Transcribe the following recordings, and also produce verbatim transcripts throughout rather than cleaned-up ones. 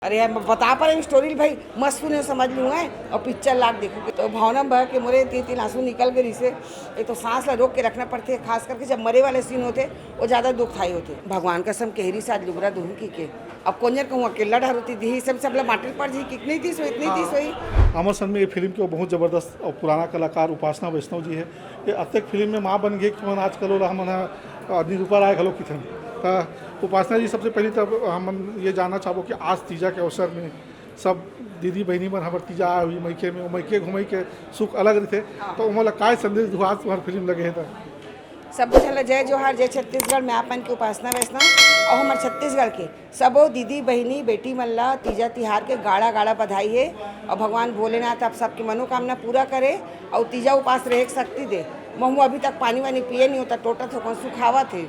अरे यार, मैं बता पा रही हूँ स्टोरी भाई, मस्त सुने समझ लूँ है। और पिक्चर लाग देखो तो भावना बह के मोरे तीन तीन आंसू निकल गए रिसे। एक तो सांस ला रोक के रखना पड़थे, खास करके जब मरे वाले सीन होथे, वो ज़्यादा दुख थाई होथे। भगवान कसम केहरी से आज लुगरा दुहूँ की के। अब कोनियर कहूँ अकेला डर होती दी, सब सब ला माटिल पड़ जी, कितनी दी सोई, इतनी दी सोई। अमर सर में ये फिल्म के बहुत जबरदस्त और पुराना कलाकार उपासना वैष्णव जी है। ये अतेक फिल्म में माँ बन गए कि मन आजकल ओला हमन ह, अ, निरूपा राय घलो किथन। त उपासना जी, सबसे पहले तब हमन ये जानना चाहबो कि आज तीजा के अवसर में सब दीदी बहिनी मन हमर तीजा आए हुई मइके में, मइके घुमई के सुख अलग रहिथे। तो ओमन ला काय संदेश दुहा आज तुम्हार फिल्म लगे है त? सब झन ला जय जोहार, जय छत्तीसगढ़। मैं आपन के उपासना वैष्णव और हमर छत्तीसगढ़ के सबो दीदी बहिनी बेटी मन ला तीजा तिहार के गाड़ा गाड़ा बधाई है। और भगवान भोलेनाथ आप सबके मनोकामना पूरा करे और तीजा उपास रहे के शक्ति दे। महू अभी तक पानी वानी पिए नहीं होता, टोटा थोकन सुखावा थे।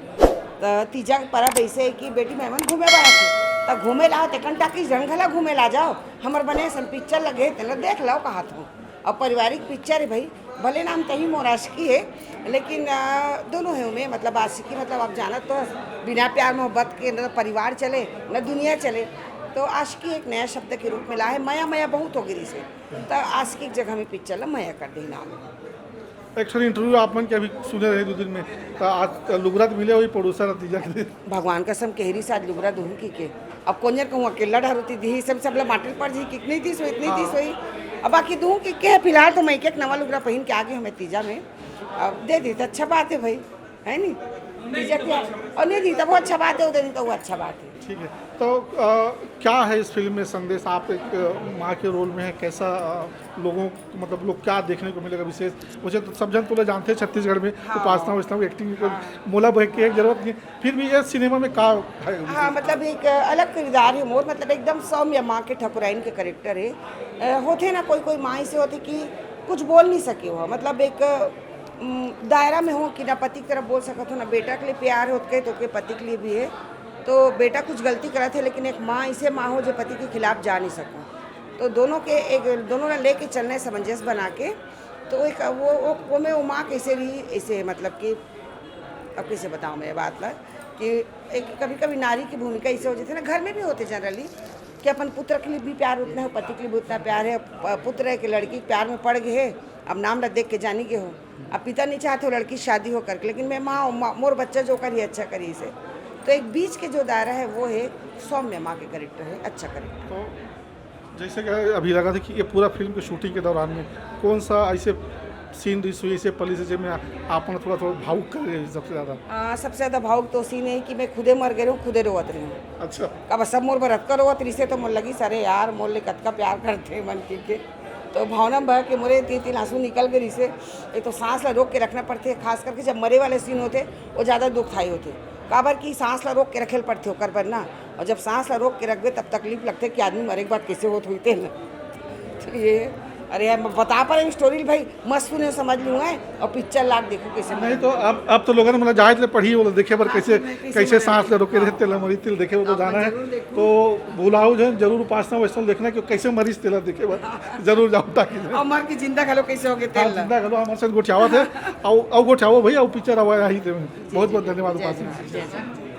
त तीजा के परब ऐसे है कि बेटी मेमन घूमे बर आथे, त घूमे ला तेकन टाकी जन घला घूमे ला जाओ। हमर बने असन पिक्चर लगे है, तेला देख लो कहा तू। अब पारिवारिक पिक्चर है भाई, भले नाम तही मोर आशिकी है, लेकिन अ, दोनों है उमे, मतलब आशिकी मतलब आप जानत तो हस, बिना प्यार मोहब्बत के न परिवार चले न दुनिया चले। तो आशिकी एक नया शब्द के रूप में ला है, मया मया बहुत हो गिरी से। तो आशिकी की जगह में पिक्चर ला मया कर दे नाम। एक ठन इंटरव्यू आप मन के अभी सुने रहे दो दिन में, तो आज लुगरा तो मिले हुई प्रोड्यूसर तीजा के दिन। भगवान कसम केहरी से आज लुगरा दुहूँ की के। अब कोनियर कहूँ अकेला डर होती दी, सब सब ला माटिल पड़ जी, कितनी दी सोई, इतनी दी सोई। अब बाकी दुहूँ की के, फिलहाल तो मैं एक एक नवा लुगरा पहन के आगे हमें तीजा में। अब दे दी तो अच्छा बात है भाई, है नी? तीजा क्या? और नहीं दी तो वो अच्छा बात है, वो दे दी तो वो अच्छा बात है। ठीक है, तो अ, क्या है इस फिल्म में संदेश? आप एक अ, माँ के रोल में है, कैसा अ, लोगों, मतलब लोग क्या देखने को मिलेगा विशेष? मुझे तो सब जन तो जानते हैं छत्तीसगढ़ में उपासना वैष्णव एक्टिंग, मोला बह के एक जरूरत नहीं, फिर भी ये सिनेमा में का है विशेष? हाँ, मतलब एक अलग किरदार है मोर, मतलब एकदम सौम्य माँ के ठकुराइन के करेक्टर है। अ, होथे ना कोई कोई माँ ऐसे होथे कि कुछ बोल नहीं सके हो, मतलब एक उम, दायरा में हो कि ना पति की तरफ बोल सकत हो, ना बेटा के लिए प्यार होत के तो के पति के लिए भी है। तो बेटा कुछ गलती करत है, लेकिन एक माँ ऐसे माँ हो जो पति के खिलाफ जा नहीं सको। तो दोनों के एक, दोनों ने लेके चलना है सामंजस्य बना के। तो एक वो वो, वो में वो माँ कैसे रही, ऐसे मतलब कि अब कैसे बताऊँ मैं ये बात ला कि एक कभी कभी नारी की भूमिका ऐसे हो जाती है ना, घर में भी होते जनरली कि अपन पुत्र के लिए भी प्यार उतना है, पति के लिए भी उतना प्यार है। प- पुत्र है कि लड़की के प्यार में पड़ गए है, अब नाम ला देख के जानी गए हो। अब पिता नहीं चाहते हो लड़की शादी हो करके, लेकिन मैं माँ, माँ मोर बच्चा जो करी अच्छा करी इसे। तो एक बीच के जो दायरा है वो है सौम्य माँ के करेक्टर है, अच्छा करेक्टर। तो जैसे कि अभी लगा था कि ये पूरा फिल्म के शूटिंग के दौरान में कौन सा ऐसे सीन रिस हुई, ऐसे पल से जिसमें आप थोड़ा थोड़ा भावुक कर गए सबसे ज़्यादा? आ, सबसे ज़्यादा भावुक तो सीन है कि मैं खुदे मर गए रहूँ, खुदे रोवत रही हूँ। अच्छा। अब सब मोर बर अतका रोवत रिसे तो मोर लगी सरे यार मोर ले कतका प्यार करते हैं मन की के। तो भावना बह के मोरे तीन तीन आंसू निकल गए रिसे। एक तो सांस ला रोक के रखना पड़ते, खास करके जब मरे वाले सीन होते, वो ज़्यादा दुख थाई होते। काबर कि सांस ला रोक के रखे ल पड़ते ओकर बर ना। और जब सांस ला रोक के रखबे तब तकलीफ लगते कि आदमी मरे के बाद कैसे होत हुई तेल। तो ये, अरे यार, मैं बता पा रही हूँ स्टोरी भाई, मस्त सुने समझ लूँ है। और पिक्चर लाग देखो कैसे नहीं तो अब अब तो लोगन मन जाए ले पढ़ी, वो देखे बर कैसे कैसे सांस ले रोके रहे, तेला मरी तिल देखे वो तो जाना है। तो भुलाओ जन जरूर उपासना वैष्णव देखना कि कैसे मरीज तेला देखे बर जरूर जाओ ताकि और मर के जिंदा घलो कैसे हो गए तेल ला। जिंदा घलो हमारे साथ गोठियावत है। आओ आओ गोठियावो भाई, आओ पिक्चर आवा आई ते। बहुत बहुत धन्यवाद उपासना। जय जय।